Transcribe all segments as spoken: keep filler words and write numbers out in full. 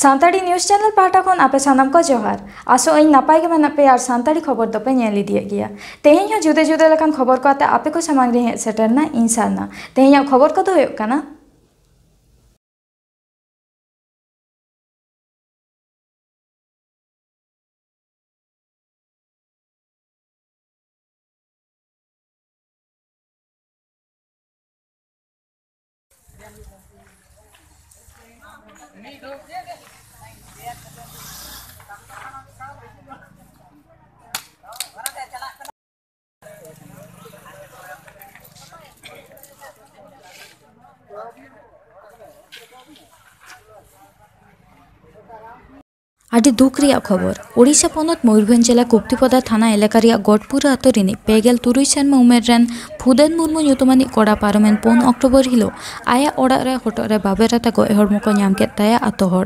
Santali news channel ᱯᱟᱦᱴᱟ ᱠᱷᱚᱱ ᱟᱯᱮ ᱥᱟᱱᱟᱢ ᱠᱚ ᱡᱚᱦᱟᱨ᱾ ᱟᱥᱚᱜ ᱟᱹᱧ ᱱᱟᱯᱟᱭ ᱜᱮ ᱢᱮᱱᱟᱜ ᱯᱮᱭᱟ ᱟᱨ ᱥᱟᱱᱛᱟᱲᱤ ᱠᱷᱚᱵᱚᱨ ᱫᱚᱯᱮ ᱧᱮᱞ ᱤᱫᱤᱭᱮᱫ ᱜᱮᱭᱟ᱾ ᱛᱮᱦᱮᱧ ᱦᱚᱸ ᱡᱩᱫᱟᱹ ᱡᱩᱫᱟᱹ ᱞᱮᱠᱟᱱ ᱠᱷᱚᱵᱚᱨ ᱠᱚ ᱟᱛᱮ ᱟᱯᱮ ᱠᱚ ᱥᱟᱢᱟᱝ ᱨᱤᱧ ᱦᱮᱡ ᱥᱮᱴᱮᱨ ᱮᱱᱟ ᱤᱧ ᱥᱟᱨᱱᱟ᱾ ᱛᱮᱦᱮᱧᱟᱜ ᱠᱷᱚᱵᱚᱨ ᱠᱚᱫᱚ ᱦᱩᱭᱩᱜ ᱠᱟᱱᱟ, ᱟᱹᱰᱤ ᱫᱩᱠ ᱨᱮᱭᱟᱜ ᱠᱷᱚᱵᱚᱨ᱾ ᱳᱰᱤᱥᱟ ᱯᱚᱱᱚᱛ ᱢᱚᱭᱩᱨᱵᱷᱚᱸᱡᱽ ᱡᱮᱞᱟ ᱠᱩᱯᱛᱤᱯᱚᱫᱟ ᱛᱷᱟᱱᱟ ᱮᱞᱟᱠᱟ ᱨᱮᱭᱟᱜ ᱜᱚᱰᱯᱩᱨᱟ ᱟᱛᱳ ᱨᱤᱱᱤᱡ ᱯᱮ ᱜᱮᱞ ᱛᱩᱨᱩᱭ ᱥᱮᱨᱢᱟ ᱩᱢᱮᱨ ᱨᱮᱱ ᱯᱷᱩᱫᱟᱹᱱ ᱢᱩᱨᱢᱩ ᱧᱩᱛᱩᱢᱟᱱᱤᱡ ᱠᱚᱲᱟ ᱯᱟᱨᱚᱢᱮᱱ ᱯᱩᱱ ᱚᱠᱴᱳᱵᱚᱨ ᱦᱤᱞᱳᱜ ᱟᱭᱟᱜ ᱚᱲᱟᱜ ᱨᱮ ᱦᱚᱴᱚᱜ ᱨᱮ ᱵᱟᱵᱮᱨ ᱟᱛᱮ ᱜᱚᱡ ᱦᱚᱲᱢᱚ ᱠᱚ ᱧᱟᱢ ᱠᱮᱫ ᱛᱟᱭᱟ ᱟᱛᱳ ᱦᱚᱲ᱾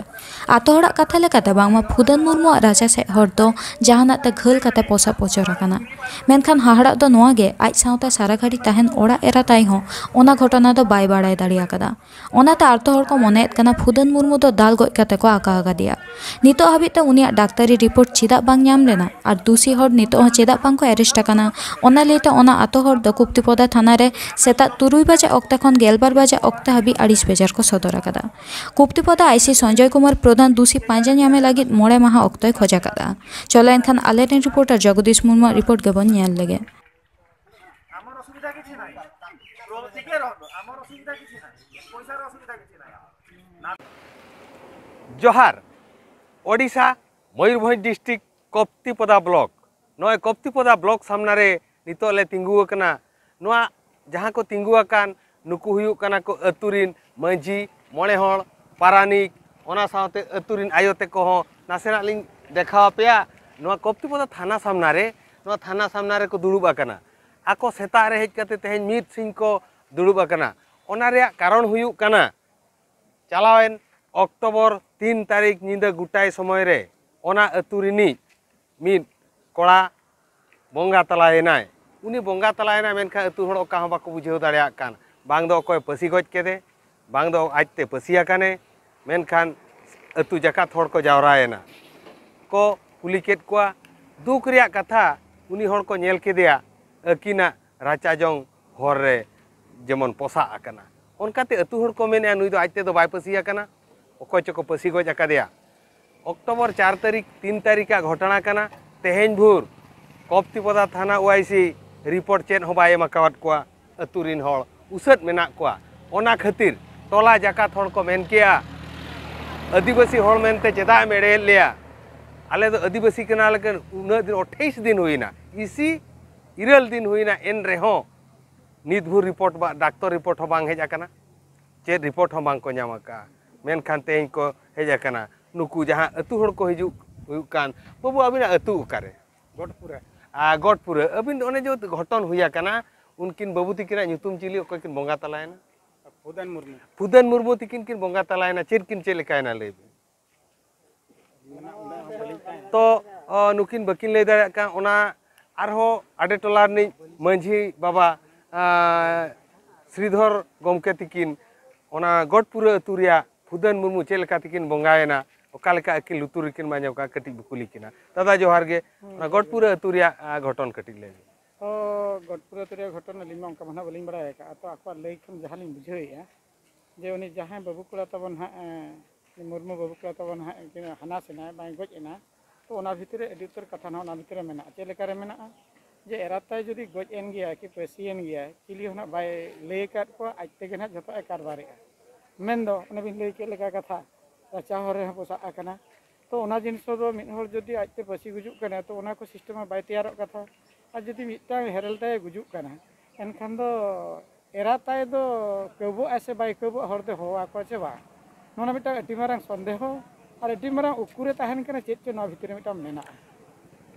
ᱟᱛᱳ ᱦᱚᱲᱟᱜ ᱠᱟᱛᱷᱟ ᱞᱮᱠᱟᱛᱮ, ᱵᱟᱝᱢᱟ ᱯᱷᱩᱫᱟᱹᱱ ᱢᱩᱨᱢᱩᱣᱟᱜ ᱨᱟᱪᱟ ᱥᱮᱫ ᱦᱚᱲ ᱫᱚ ᱡᱟᱦᱟᱱᱟᱜ ᱛᱮ ᱜᱷᱟᱹᱞ ᱠᱟᱛᱮ ᱯᱚᱥᱟᱜ ᱯᱚᱪᱚᱨ ᱟᱠᱟᱱᱟ᱾ ᱢᱮᱱᱠᱷᱟᱱ ᱦᱟᱦᱟᱲᱟᱜ ᱫᱚ ᱱᱚᱣᱟ ᱜᱮ, ᱟᱡ ᱥᱟᱶᱛᱮ ᱥᱟᱨᱟ ᱜᱷᱟᱹᱲᱤ ᱛᱟᱦᱮᱱ ᱚᱲᱟᱜ ᱮᱨᱟ ᱛᱟᱭ ᱦᱚᱸ ᱚᱱᱟ ᱜᱷᱚᱴᱚᱱᱟ ᱫᱚ ᱵᱟᱭ ᱵᱟᱲᱟᱭ ᱫᱟᱲᱮ ᱟᱠᱟᱫᱟ᱾ ᱚᱱᱟᱛᱮ ᱟᱛᱳ ᱦᱚᱲ ᱠᱚ ᱢᱚᱱᱮᱭᱮᱫ ᱠᱟᱱᱟ, ᱯᱷᱩᱫᱟᱹᱱ ᱢᱩᱨᱢᱩ ᱫᱚ ᱫᱟᱞ ᱜᱚᱡ ᱠᱟᱛᱮ ᱠᱚ ᱟᱠᱟ ᱟᱠᱟᱫᱮᱭᱟ᱾ ᱱᱤᱛᱚᱜ ᱦᱟᱹᱵᱤᱡ ᱛᱮ ᱩᱱᱤᱭᱟᱜ ᱰᱟᱠᱛᱟᱨᱤ ᱨᱤᱯᱳᱨᱴ ᱪᱮᱫᱟᱜ ᱵᱟᱝ ᱧᱟᱢ ᱞᱮᱱᱟ ᱟᱨ ᱫᱩᱥᱤ ᱦᱚᱲ ᱱᱤᱛᱚᱜ ᱦᱚᱸ ᱪᱮᱫᱟᱜ ᱵᱟᱝ ᱠᱚ ᱟᱨᱮᱥᱴ ᱟᱠᱟᱱᱟ, ᱚᱱᱟ ᱞᱟᱹᱭᱛᱮ ᱚᱱᱟ ᱟᱛᱳ ᱦᱚᱲ ᱫᱚ ᱠᱩᱯᱛᱤᱯᱚᱫᱟ ᱛᱷᱟᱱᱟ ᱨᱮ ᱥᱮᱛᱟᱜ ᱛᱩᱨᱩᱭ ᱵᱟᱡᱮ ᱚᱠᱛᱮ ᱠᱷᱚᱱ ᱜᱮᱞᱵᱟᱨ ᱵᱟᱡᱮ ᱚᱠᱛᱮ ᱦᱟᱹᱵᱤᱡ ᱟᱹᱲᱤᱥ ᱵᱮᱡᱟᱨ ᱠᱚ ᱥᱚᱫᱚᱨ ᱟᱠᱟᱫᱟ᱾ ᱠᱩᱯᱛᱤᱯᱚᱫᱟ ᱟᱭᱥᱤ ᱥᱚᱧᱡᱚᱭ ᱠᱩᱢᱟᱨ ᱯᱨᱚᱫᱷᱟᱱ ᱫᱩᱥᱤ ᱯᱟᱸᱡᱟ ᱧᱟᱢᱮ ᱞᱟᱹᱜᱤᱫ ᱢᱚᱬᱮ ᱢᱟᱦᱟ ᱚᱠᱛᱚᱭ ᱠᱷᱚᱡ ᱟᱠᱟᱫᱟ᱾ ᱪᱚᱞᱚ ᱮᱱᱠᱷᱟᱱ ᱟᱞᱮᱨᱮᱱ ᱨᱤᱯᱳᱨᱴᱟᱨ ᱡᱚᱜᱚᱫᱤᱥ ᱢᱩᱨᱢᱩᱣᱟᱜ ᱨᱤᱯᱳᱨᱴ ᱜᱮᱵᱚᱱ ᱧᱮᱞ ᱞᱮᱜᱮ᱾ ᱡᱚᱦᱟᱨ᱾ Odisha, Mayurbhanj district, Kaptipada block. ᱱᱚᱜᱼᱚᱭ ᱠᱚᱯᱛᱤᱯᱚᱫᱟ ᱵᱞᱚᱠ ᱥᱟᱢᱱᱟ ᱨᱮ ᱱᱤᱛᱚᱜ ᱞᱮ ᱛᱤᱸᱜᱩ ᱟᱠᱟᱱᱟ᱾ ᱱᱚᱣᱟ ᱡᱟᱦᱟᱸ ᱠᱚ ᱛᱤᱸᱜᱩ ᱟᱠᱟᱱ, ᱱᱩᱠᱩ ᱦᱩᱭᱩᱜ ᱠᱟᱱᱟ ᱠᱚ ᱟᱹᱛᱩ ᱨᱤᱱ ᱢᱟᱹᱡᱷᱤ, ᱢᱚᱬᱮ ᱦᱚᱲ, ᱯᱟᱨᱟᱱᱤᱠ, ᱚᱱᱟ ᱥᱟᱶᱛᱮ ᱟᱹᱛᱩ ᱨᱤᱱ ᱟᱭᱳ ᱛᱮᱠᱚ ᱦᱚᱸ᱾ ᱱᱟᱥᱮᱱᱟᱜ ᱞᱤᱧ ᱫᱮᱠᱷᱟᱣ ᱟᱯᱮᱭᱟ᱾ ᱱᱚᱣᱟ ᱠᱚᱯᱛᱤᱯᱚᱫᱟ ᱛᱷᱟᱱᱟ ᱥᱟᱢᱱᱟ ᱨᱮ, ᱱᱚᱣᱟ ᱛᱷᱟᱱᱟ ᱥᱟᱢᱱᱟ ᱨᱮᱠᱚ ᱫᱩᱲᱩᱵ ᱟᱠᱟᱱᱟ᱾ ᱟᱠᱚ ᱥᱮᱛᱟᱜ ᱨᱮ ᱦᱮᱡ ᱠᱟᱛᱮ ᱛᱮᱦᱮᱧ ᱢᱤᱫ ᱥᱤᱧ ᱠᱚ ᱫᱩᱲᱩᱵ ᱟᱠᱟᱱᱟ᱾ ᱚᱱᱟ ᱨᱮᱭᱟᱜ ᱠᱟᱨᱚᱱ ᱦᱩᱭᱩᱜ ᱠᱟᱱᱟ, ᱪᱟᱞᱟᱣᱮᱱ ᱚᱠᱴᱳᱵᱚᱨ ᱛᱤᱱ ᱛᱟᱹᱨᱤᱠᱷ ᱧᱤᱫᱟᱹ ᱜᱚᱴᱟᱭ ᱥᱚᱢᱚᱭ ᱨᱮ ᱚᱱᱟ ᱟᱹᱛᱩ ᱨᱤᱱᱤᱡ ᱢᱤᱫ ᱠᱚᱲᱟ ᱵᱚᱸᱜᱟ ᱛᱟᱞᱟᱭᱮᱱᱟᱭ᱾ ᱩᱱᱤ ᱵᱚᱸᱜᱟ ᱛᱟᱞᱟᱭᱮᱱᱟᱭ, ᱢᱮᱱᱠᱷᱟᱱ ᱟᱹᱛᱩ ᱦᱚᱲ ᱚᱠᱟ ᱦᱚᱸ ᱵᱟᱠᱚ ᱵᱩᱡᱷᱟᱹᱣ ᱫᱟᱲᱮᱭᱟᱜ ᱠᱟᱱ, ᱵᱟᱝ ᱫᱚ ᱚᱠᱚᱭ ᱯᱟᱹᱥᱤ ᱜᱚᱡ ᱠᱮᱫᱮ, ᱵᱟᱝ ᱫᱚ ᱟᱡᱛᱮ ᱯᱟᱹᱥᱤ ᱟᱠᱟᱱᱮ᱾ ᱢᱮᱱᱠᱷᱟᱱ ᱟᱹᱛᱩ ᱡᱟᱠᱟᱛ ᱦᱚᱲ ᱠᱚ ᱡᱟᱣᱨᱟᱭᱮᱱᱟ, ᱠᱚ ᱠᱩᱞᱤ ᱠᱮᱫ ᱠᱚᱣᱟ᱾ ᱫᱩᱠ ᱨᱮᱭᱟᱜ ᱠᱟᱛᱷᱟ, ᱩᱱᱤ ᱦᱚᱲ ᱠᱚ ᱧᱮᱞ ᱠᱮᱫᱮᱭᱟ ᱟᱹᱠᱤᱱᱟᱜ ᱨᱟᱪᱟ ᱡᱚᱝ ᱦᱚᱨ ᱨᱮ ᱡᱮᱢᱚᱱ ᱯᱚᱥᱟᱜ ᱟᱠᱟᱱᱟ᱾ ᱚᱱᱠᱟᱛᱮ ᱟᱹᱛᱩ ᱦᱚᱲ ᱠᱚ ᱢᱮᱱᱮᱫᱼᱟ, ᱱᱩᱭ ᱫᱚ ᱟᱡ ᱛᱮᱫᱚ ᱵᱟᱭ ᱯᱟᱹᱥᱤ ᱟᱠᱟᱱᱟ, ᱚᱠᱚᱭ ᱪᱚᱠᱚ ᱯᱟᱹᱥᱤ ᱜᱚᱡ ᱟᱠᱟᱫᱮᱭᱟ᱾ ᱚᱠᱴᱳᱵᱚᱨ ᱪᱟᱨ ᱛᱟᱹᱨᱤᱠᱷ, ᱛᱤᱱ ᱛᱟᱹᱨᱤᱠᱷᱟᱜ ᱜᱷᱚᱴᱚᱱᱟ ᱠᱟᱱᱟ᱾ ᱛᱮᱦᱮᱧ ᱵᱷᱳᱨ ᱠᱚᱯᱛᱤᱯᱚᱫᱟ ᱛᱷᱟᱱᱟ ᱳ ᱟᱭ ᱥᱤ ᱨᱤᱯᱳᱨᱴ ᱪᱮᱫ ᱦᱚᱸ ᱵᱟᱭ ᱮᱢ ᱟᱠᱟᱣᱟᱫ ᱠᱚᱣᱟ᱾ ᱟᱹᱛᱩ ᱨᱤᱱ ᱦᱚᱲ ᱩᱥᱟᱹᱫ ᱢᱮᱱᱟᱜ ᱠᱚᱣᱟ᱾ ᱚᱱᱟ ᱠᱷᱟᱹᱛᱤᱨ ᱴᱚᱞᱟ ᱡᱟᱠᱟᱛ ᱦᱚᱲ ᱠᱚ ᱢᱮᱱ ᱠᱮᱜᱼᱟ, "ᱟᱹᱫᱤᱵᱟᱹᱥᱤ ᱦᱚᱲ ᱢᱮᱱᱛᱮ ᱪᱮᱫᱟᱜ ᱮᱢ ᱮᱲᱮᱭᱮᱫ ᱞᱮᱭᱟ? ᱟᱞᱮ ᱫᱚ ᱟᱹᱫᱤᱵᱟᱹᱥᱤ ᱠᱟᱱᱟ ᱞᱮᱠᱤᱱ ᱩᱱᱟᱹᱜ ᱫᱤᱱ, ᱟᱴᱷᱟᱭᱤᱥ ᱫᱤᱱ ᱦᱩᱭᱱᱟ, ᱤᱥᱤ ᱤᱨᱟᱹᱞ ᱫᱤᱱ ᱦᱩᱭᱱᱟ, ᱮᱱ ᱨᱮᱦᱚᱸ ᱱᱤᱛ ᱵᱷᱳᱨ ᱨᱤᱯᱳᱨᱴ ᱵᱟ-, ᱰᱟᱠᱛᱚᱨ ᱨᱤᱯᱳᱨᱴ ᱦᱚᱸ ᱵᱟᱝ ᱦᱮᱡ ᱟᱠᱟᱱᱟ, ᱪᱮᱫ ᱨᱤᱯᱳᱨᱴ ᱦᱚᱸ ᱵᱟᱝ ᱠᱚ ᱧᱟᱢ ᱟᱠᱟᱫᱼᱟ᱾ ᱢᱮᱱᱠᱷᱟᱱ ᱛᱮᱦᱮᱧ ᱠᱚ ᱦᱮᱡ ᱟᱠᱟᱱᱟ ᱱᱩᱠᱩ ᱡᱟᱦᱟᱸ ᱟᱹᱛᱩ ᱦᱚᱲ ᱠᱚ ᱦᱤᱡᱩᱜ ᱦᱩᱭᱩᱜ ᱠᱟᱱ, 'ᱵᱟᱹᱵᱩ, ᱟᱹᱵᱤᱱᱟᱜ ᱟᱹᱛᱩ ᱚᱠᱟᱨᱮ?' ᱜᱚᱰᱯᱩᱨᱟ᱾ ᱟᱨ ᱜᱚᱰᱯᱩᱨᱟ, ᱟᱹᱵᱤᱱ ᱫᱚ ᱚᱱᱮ ᱡᱮ ᱜᱷᱚᱴᱚᱱ ᱦᱩᱭ ᱟᱠᱟᱱᱟ, ᱩᱱᱠᱤᱱ ᱵᱟᱹᱵᱩ ᱛᱤᱠᱤᱱᱟᱜ ᱧᱩᱛᱩᱢ ᱪᱤᱞᱤ, ᱚᱠᱚᱭ ᱠᱤᱱ ᱵᱚᱸᱜᱟ ᱛᱟᱞᱟᱭᱮᱱᱟ? ᱯᱷᱩᱫᱟᱱ ᱢᱩᱨᱢᱩ᱾ ᱯᱷᱩᱫᱟᱱ ᱢᱩᱨᱢᱩ ᱛᱤᱠᱤᱱ ᱠᱤᱱ ᱵᱚᱸᱜᱟ ᱛᱟᱞᱟᱭᱮᱱᱟ, ᱪᱮᱫ ᱠᱤᱱ ᱪᱮᱫ ᱞᱮᱠᱟᱭᱮᱱᱟ ᱞᱟᱹᱭ ᱵᱤᱱ? ᱛᱚ, ᱚ, ᱱᱩᱠᱤᱱ ᱵᱟᱹᱠᱤᱱ ᱞᱟᱹᱭ ᱫᱟᱲᱮᱭᱟᱜ ᱠᱟᱱ, ᱚᱱᱟ ᱟᱨᱦᱚᱸ ᱟᱰᱮ ᱴᱚᱞᱟ ᱨᱤᱱᱤᱡ ᱢᱟᱹᱡᱷᱤ ᱵᱟᱵᱟ, ᱟᱸ, ᱥᱨᱤᱫᱷᱚᱨ ᱜᱚᱢᱠᱮ ᱛᱤᱠᱤᱱ ᱚᱱᱟ ᱜᱚᱰᱯᱩᱨᱟᱹ ᱟᱹᱛᱩ ᱨᱮᱭᱟᱜ ᱯᱷᱩᱫᱟᱹᱱ ᱢᱩᱨᱢᱩ ᱪᱮᱫ ᱞᱮᱠᱟ ᱛᱮᱠᱤᱱ ᱵᱚᱸᱜᱟᱭᱮᱱᱟ, ᱚᱠᱟ ᱞᱮᱠᱟ ᱟᱹᱠᱤᱱ ᱞᱩᱛᱩᱨ ᱨᱮᱠᱤᱱ ᱟᱸᱡᱚᱢ ᱠᱟᱜᱼᱟ, ᱠᱟᱹᱴᱤᱡ ᱵᱚ ᱠᱩᱞᱤ ᱠᱤᱱᱟ᱾ ᱫᱟᱫᱟ, ᱡᱚᱦᱟᱨ ᱜᱮ᱾ ᱚᱱᱟ ᱜᱚᱰᱯᱩᱨᱟᱹ ᱟᱹᱛᱩ ᱨᱮᱭᱟᱜ, ᱟᱸ, ᱜᱷᱚᱴᱚᱱ ᱠᱟᱹᱴᱤᱡ ᱞᱟᱹᱭ ᱵᱤᱱ᱾ ᱛᱚ, ᱜᱚᱰᱯᱩᱨᱟᱹ ᱟᱹᱛᱩ ᱨᱮᱭᱟᱜ ᱜᱷᱚᱴᱚᱱ ᱟᱹᱞᱤᱧ ᱢᱟ ᱚᱱᱠᱟ ᱢᱟ ᱱᱟᱦᱟᱜ ᱵᱟᱹᱞᱤᱧ ᱵᱟᱲᱟᱭ ᱟᱠᱟᱫᱼᱟ᱾ ᱛᱚ, ᱟᱠᱚᱣᱟᱜ ᱞᱟᱹᱭ ᱠᱷᱚᱱ ᱡᱟᱦᱟᱸ ᱞᱤᱧ ᱵᱩᱡᱷᱟᱹᱣᱮᱫᱼᱟ, ᱡᱮ ᱩᱱᱤ ᱡᱟᱦᱟᱸᱭ ᱵᱟᱹᱵᱩ ᱠᱚᱲᱟ ᱛᱟᱵᱚᱱ ᱦᱟᱸᱜ, ᱮᱸ, ᱢᱩᱨᱢᱩ ᱵᱟᱹᱵᱩ ᱠᱚᱲᱟ ᱛᱟᱵᱚᱱ ᱦᱟᱸᱜ ᱩᱱᱠᱤᱱ ᱦᱟᱱᱟ ᱥᱮᱱᱟᱭ ᱵᱟᱭ ᱜᱚᱡ ᱮᱱᱟ, ᱛᱚ ᱚᱱᱟ ᱵᱷᱤᱛᱨᱤ ᱨᱮ ᱟᱹᱰᱤ ᱩᱛᱟᱹᱨ ᱠᱟᱛᱷᱟ ᱱᱟᱦᱟᱜ ᱚᱱᱟ ᱵᱷᱤᱛᱨᱤ ᱨᱮ ᱢᱮᱱᱟᱜᱼᱟ᱾ ᱪᱮᱫ ᱞᱮᱠᱟ ᱨᱮ ᱢᱮᱱᱟᱜᱼᱟ? ᱡᱮ ᱮᱨᱟ ᱛᱟᱭ ᱡᱩᱫᱤ ᱜᱚᱡ ᱮᱱ ᱜᱮᱭᱟᱭ ᱠᱤ ᱯᱟᱹᱥᱤᱭᱮᱱ ᱜᱮᱭᱟᱭ, ᱪᱤᱞᱤ ᱦᱚᱸ ᱱᱟᱦᱟᱜ ᱵᱟᱭ ᱞᱟᱹᱭ ᱟᱠᱟᱫ ᱠᱚᱣᱟ, ᱟᱡ ᱛᱮᱜᱮ ᱱᱟᱦᱟᱜ ᱡᱷᱚᱛᱚ ᱮ ᱠᱟᱨᱵᱟᱨᱮᱜᱼᱟ᱾ ᱢᱮᱱᱫᱚ ᱚᱱᱮ ᱵᱤᱱ ᱞᱟᱹᱭ ᱠᱮᱫ ᱞᱮᱠᱟ ᱠᱟᱛᱷᱟ, ᱨᱟᱪᱟ ᱦᱚᱨ ᱨᱮᱦᱚᱸ ᱯᱚᱥᱟᱜ ᱟᱠᱟᱱᱟ᱾ ᱛᱚ ᱚᱱᱟ ᱡᱤᱱᱤᱥ ᱫᱚ ᱢᱤᱫ ᱦᱚᱲ ᱡᱩᱫᱤ ᱟᱡᱛᱮ ᱯᱟᱹᱥᱤ ᱜᱩᱡᱩᱜ ᱠᱟᱱᱟᱭ, ᱛᱚ ᱚᱱᱟ ᱠᱚ system ᱢᱟ ᱵᱟᱭ ᱛᱮᱭᱟᱨᱚᱜ ᱠᱟᱛᱷᱟ᱾ ᱟᱨ ᱡᱩᱫᱤ ᱢᱤᱫᱴᱟᱝ ᱦᱮᱨᱮᱞ ᱛᱟᱭ ᱜᱩᱡᱩᱜ ᱠᱟᱱᱟ, ᱮᱱᱠᱷᱟᱱ ᱫᱚ ᱮᱨᱟ ᱛᱟᱭ ᱫᱚ ᱠᱟᱹᱣᱵᱟᱹᱜ ᱟᱭ ᱥᱮ ᱵᱟᱭ ᱠᱟᱹᱣᱵᱟᱹᱜ, ᱦᱚᱲ ᱫᱚ ᱦᱚᱦᱚ ᱟᱠᱚᱣᱟ ᱪᱮ ᱵᱟᱝ? ᱱᱚᱣᱟ ᱢᱤᱫᱴᱟᱝ ᱟᱹᱰᱤ ᱢᱟᱨᱟᱝ ᱥᱚᱱᱫᱮᱦᱚ ᱟᱨ ᱟᱹᱰᱤ ᱢᱟᱨᱟᱝ ᱩᱠᱩᱨᱮ ᱛᱟᱦᱮᱱ ᱠᱟᱱᱟ, ᱪᱮᱫ ᱪᱚ ᱱᱚᱣᱟ ᱵᱷᱤᱛᱤᱨ ᱨᱮ ᱢᱤᱫᱴᱟᱝ ᱢᱮᱱᱟᱜᱼᱟ᱾